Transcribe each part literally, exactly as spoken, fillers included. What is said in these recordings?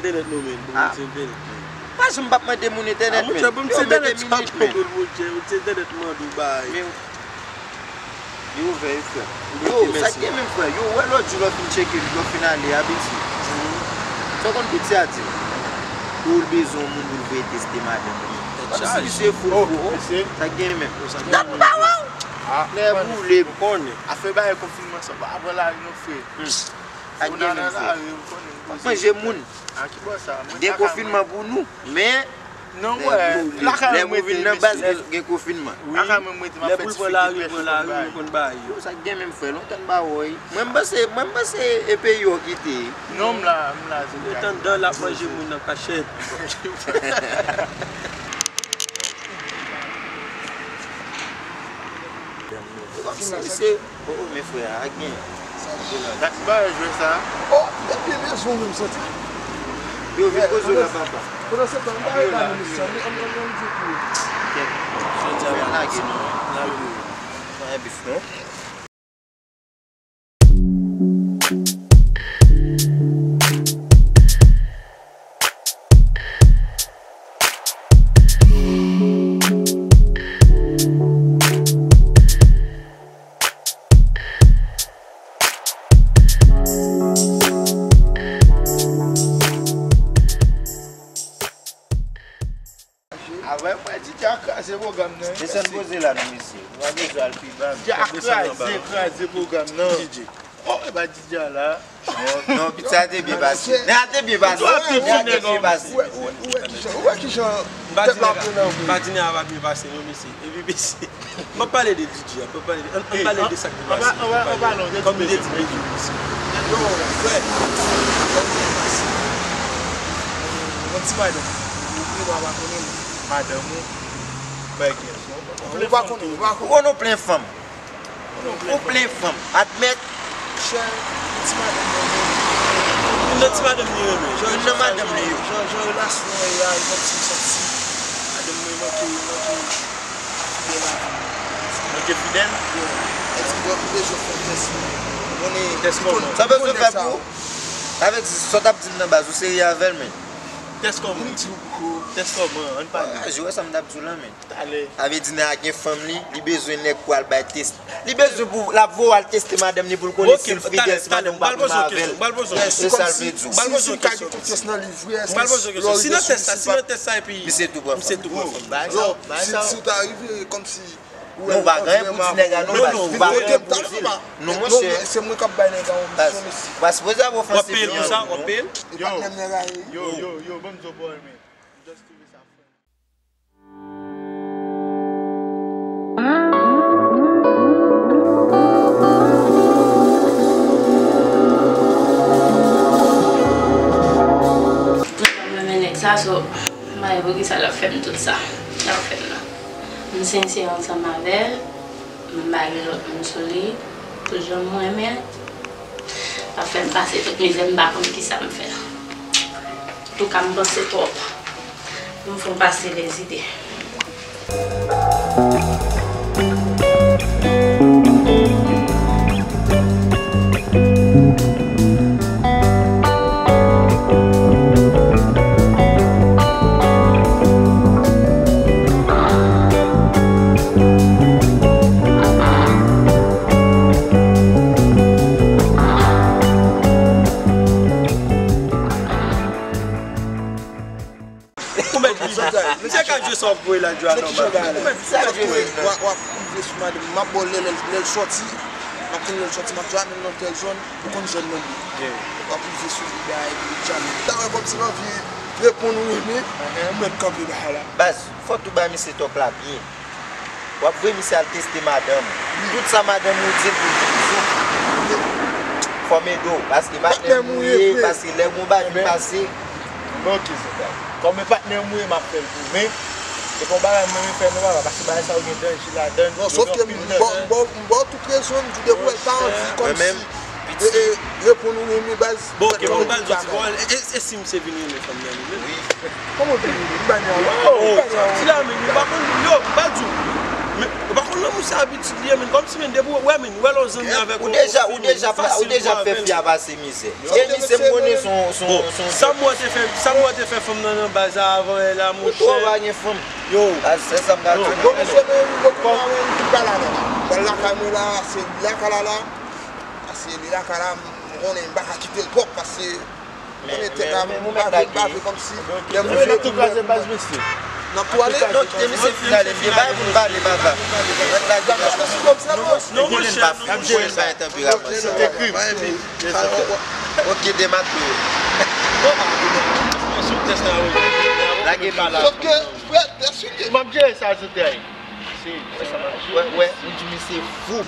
Entènèt nou, men. Ban m ti entènèt, men. Pa janm p ap mande moun entènèt, men. Monchè, ban m ti entènèt, sa pran pou l, monchè. Yon ti entènèt mande w bay. Men, li ouvè, wi, frè. Yo, sa k gen menm, frè? Yo, wè lòt jou lè w fin tcheke, lè w fin ale, abitye. Sa w konn piti a di? Pou l bezwen yon moun pou l voye teste madanm li. Kòmsi misye fou, fou. Sa k gen menm? Dat m pa wè w. Nèg boule. Ou konnen. Afè bagay konfinman sa, pa pran lari non, frè. Sa k gen menm, frè? W ap manje moun. Gen konfinman pou nou, men lè pou vin nan baz, gen konfinman. Lè pou l pran lari, l pran lari, nou konn bay yo. Sa k gen menm, frè? Lontan n pa wè w. Mwen, m panse, mwen, m panse e peyi w kite. Non, m la, m la. Lontan dan l ap manje moun nan kachèt. Kòmsi misye, o, o, men frè a gen. Gad bagay jwè sa. O, depi bezwen menm santi. Yo, vin poze w la, papa. Pandan se tan, m pa rele nou, mesye. An, an, an, an, di pou. Kèt. Jodi a, lage non. Lage. Pa gen bif non. Avè, frè, D J a kraze pwogram nan, wi. Desann poze la non, mesye. Nou pa bezwen al pi ba, men. D J a kraze, kraze pwogram nan. D J. O, e pa D J a la. Non, non, pizza te byen pase. Nèg la te byen pase. Nèg la te byen pase. Ou wè, ou wè, ou wè kijan, ou wè kijan pèp la pran nan vre. M pa di nèg la pa byen pase non, mesye. Epi mesye, m ap pale de D J a, m ap pale de, ann, ann pale de sa k te pase. Kòm li te di, mesye. Yo, frè. Yon ti madanm. Ou pa konnen. Madanm ou. Ou pa konnen, ou pa konnen. Ou konnen w plen fanm. Ou plen fanm. Admèt. Monchè, yon ti madanm mwen renmen. Youn nan ti madanm li renmen. Youn nan madanm li yo. Jan, jan relasyon an ye a, e kòmsi m santi madanm mwen manke, manke fidèl avè m. Manke fidèl? Yo. Èske w bezwen fè tès mwen? Tès kòman? Sa w bezwen fè pou ou? Sa vle di, sa w t ap di m nan baz, ou serye avè l, men. Tès kòman? Tès kòman? Ann pale. Vwayaje, ou wè sa m t ap di w lan, men. Talè. Sa vle di nèg la gen fanm li, li bezwen nèg pou al bay tès. Li bezwen pou l ap voye al teste madanm li pou l konnen si l fidèl, si madanm pa menm avè l. Se sa l vle di w. Si, si l ka gen konfyans nan li vre, èske lè w rete sou li, si l pa... Misye tou pran fanm. Alò, si, si w ta rive kòmsi, ou pa gen anyen pou di nèg la non, ou pa gen anyen pou di l non, monchè. Se mwen k ap bay nèg la yon misyon, mesye. Ou pa sipoze ap ofanse fi an non. E patnè m nèg la ye. Yo, yo, yo, ban m di w pawòl, men. M just twouve sa funny. Mwen pa renmen nèg sa, so, m pa wè poukisa l ap fè m tout sa l ap fè m nan. M sensè ansanm avè l, m pa gen lòt moun sou li, tout jan m renmen l. L ap fè m pase tout mizè, m pa konn kisa m fè. Antouka, m panse twòp. M fè w pase lèzide. Ou mèt di, misye ka jwe sa w ap voye la, jwe a nòmal. Ou mèt, ou mèt voye. W ap, w ap rive sou madanm, m ap ba w lè, lè, lè l sòti. M ap tann lè l sòti, m ap jwenn nan tèl zòn, ou konn zòn nan li. W ap rive sou li, bay, li djam. Ta wè kòmsi m anvi reponn ou renmen, ou mèt kanpe bagay la. Baz, fò tou ba misye tòk la byen. W ap voye misye al teste madanm ou. Tout sa madanm ou di l pou l di w. Fò m ede w, paske patnè m ou ye, paske lè gon bagay vin pase. Bon, ok, se sa. Kòm e patnè m ou ye, m ap fè l pou ou. Men, se pa yon bagay mwen menm fè non, papa, paske bagay sa yo gen danje ladan l. Non, sòf ke m ba w tout rezon, m di w depi w wè l pa anvi kòmsi. Piti. E, e, reponn ou renmen baz. Bon, ok, bon, m pral di w ti pawòl. E, e, e si misye vin renmen fanm nan li menm? Wi. Kòman w vin renmen? M pa gen anyen. Yo, di la menm, m pa konn, yo, m pral di w. M Ou pa konn lanmou se abitid li ye, men kòmsi, men depi w wè, men wè lè w zanmi avèk yon fi, men li fasil pou w avè l. Ou deja, ou deja fè fi a pase mizè. E misye m konnen se yon, se yon, se yon. Bon, sa m wè te fè, sa m wè te fè fanm nan nan baz la avan yè la, monchè. Ou twò pa gen fanm. Yo. Baz, se sa m ka di w. Bon, mesye, men, yo konn mwen, m tout pa la, non. Mwen lakay mwen la, se li lakay la la. Paske li lakay la, m konnen m pa ka kite l twòp, paske konnen tèt la, m pa vle, m pa vle kòmsi. Lè m vle tou kraze baz, mesye. N ap tou ale? Non, kite misye fin ale, m gen bagay pou m pale, papa. Mèt la gen bagay. Non, monchè, n ap jere sa, tanpri, Ramon. Ok, demat yo. Lage pala. Sòf ke, frè, tèt sou pye. M ap jere sa, sou tè. Wè, wè, ou di misye fou.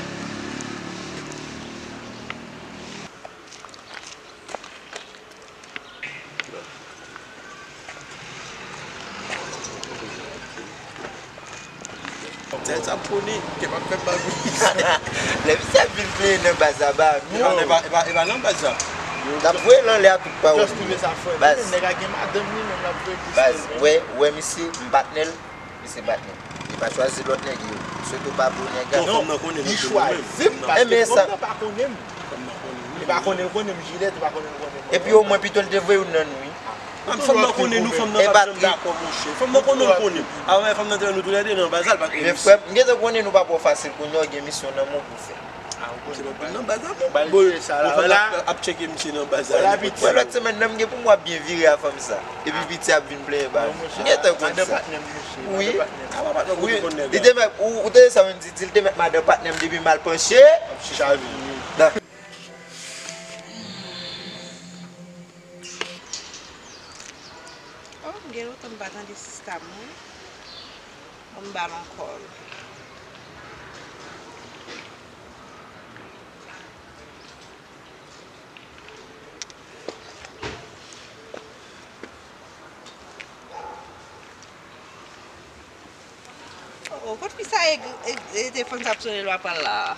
Tèt sa poni, ke pa fè bagay. Lè misye ap vin pleye nan baz la, ba nou. E pa, e pa, e pa nan baz la. L ap voye l anlè a tout pawòl. Just trouve sa frè. Baz. Nèg la gen madanm li menm, l ap voye plis. Baz, wè, wè misye, m patnè l. Misye bat nèg. Li pa chwazi lòt nèg yo. Sweto pa bon nèg la. Non, fanm nan konnen nou tou nou menm. Li chwazi m paske fanm nan pa konnen m. Li pa konnen l konnen m, Jilèt, li pa konnen l konnen mwen. Epi omwen pito l te voye youn nan nou, wi. Fanm nan konnen nou, fanm nan pa janm dakò, monchè. Fanm nan konnen l konnen m. Avan fanm nan te wè nou toulède nan baz la, l pa t renmen. Men frè m, m gentan konnen nou pa pran fasil, kounye a w gen misyon nan men w pou fè. Misye pa nan baz la, bon. Bon, fanm nan ap tcheke misye nan baz la. Wè, lòt semèn nan, m gen pou m w ap byen vire a fanm sa. Epi piti ap vin plenyen ba nou. M gentan konn sa. Wi. Wi. Li te mèt, ou, ou tande sa m di, di l te mèt madan patnè m depi m al panche. Oh, gen lontan m pa tande sista m, wi. Bon, m ba l yon kòl. Oh, kot fi sa ye, e, e, telefòn sa ap sone lwa pral la.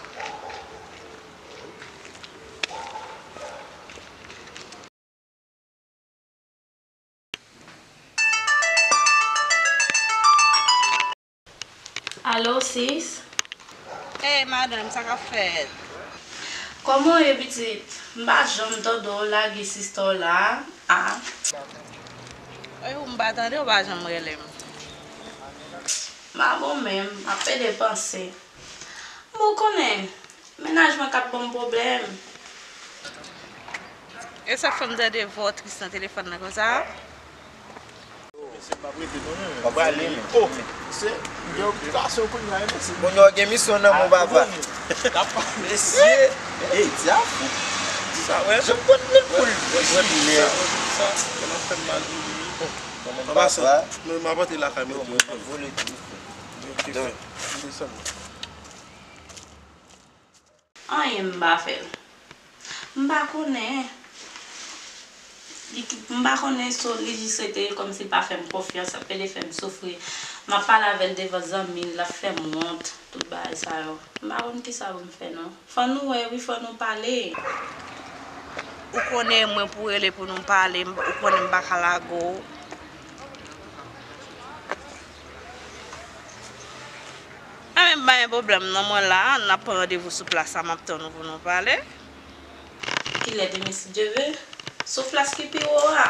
Alo, sis? Hey, madanm, sa k ap fèt? Kòman w ye, pitit? M pa janm tande w lage sista w la a. Ey, ou m pa tande w pa janm rele m. M pa bon menm, m ap pede panse. Bon, ou konnen, mennaj mwen k ap ban m pwoblèm. E sa k fè m tande vwa w tris nan telefòn nan konsa? Mesye, m ap rete non, non, non. M ap rale, men. Oh, se, m gen okipasyon kounye a, mesye. Kounye a w gen misyon nan men w, papa. Mesye, ey, di a fou. Sa, wè. Jan m konn men poul. Wè, wè, sa, sa, sa, sa fè m mal, wi, wi. An pasan, non, m ap antre lakay mwen tou. M ap vole tou. Ok, frè. M desann. Anyen m pa fè l. M pa konnen. Li, m pa konnen, so, li jis rete kòmsi l pa fè m konfyans, l ap pede fè m soufri. M ap pale avè l devan zanmi l, l ap fè m wont, tout bagay sa yo. M pa konn kisa pou m fè non. Fò nou wè wi, fò nou pale. Ou konnen mwen pou rele pou nou pale, m, ou konnen m pa ka lage w. Anben, m pa gen pwoblèm non, mwen la, n ap pran randevou sou plas la, m ap tann ou pou nou pale. Kilè demen si Dye ve? Sou plas ki pi wo a.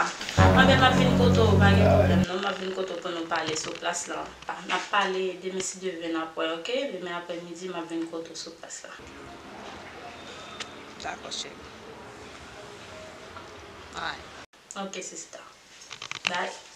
Anben, m ap vin kote w, pa gen pwoblèm non, m ap vin kote w pou nou pale sou plas la. Pa, n ap pale demen si Dye ve, n ap wè, oke? Demen aprèmidi, m ap vin kote w sou plas la. Dakò, cheri. Ay. Ok, sista. Bye.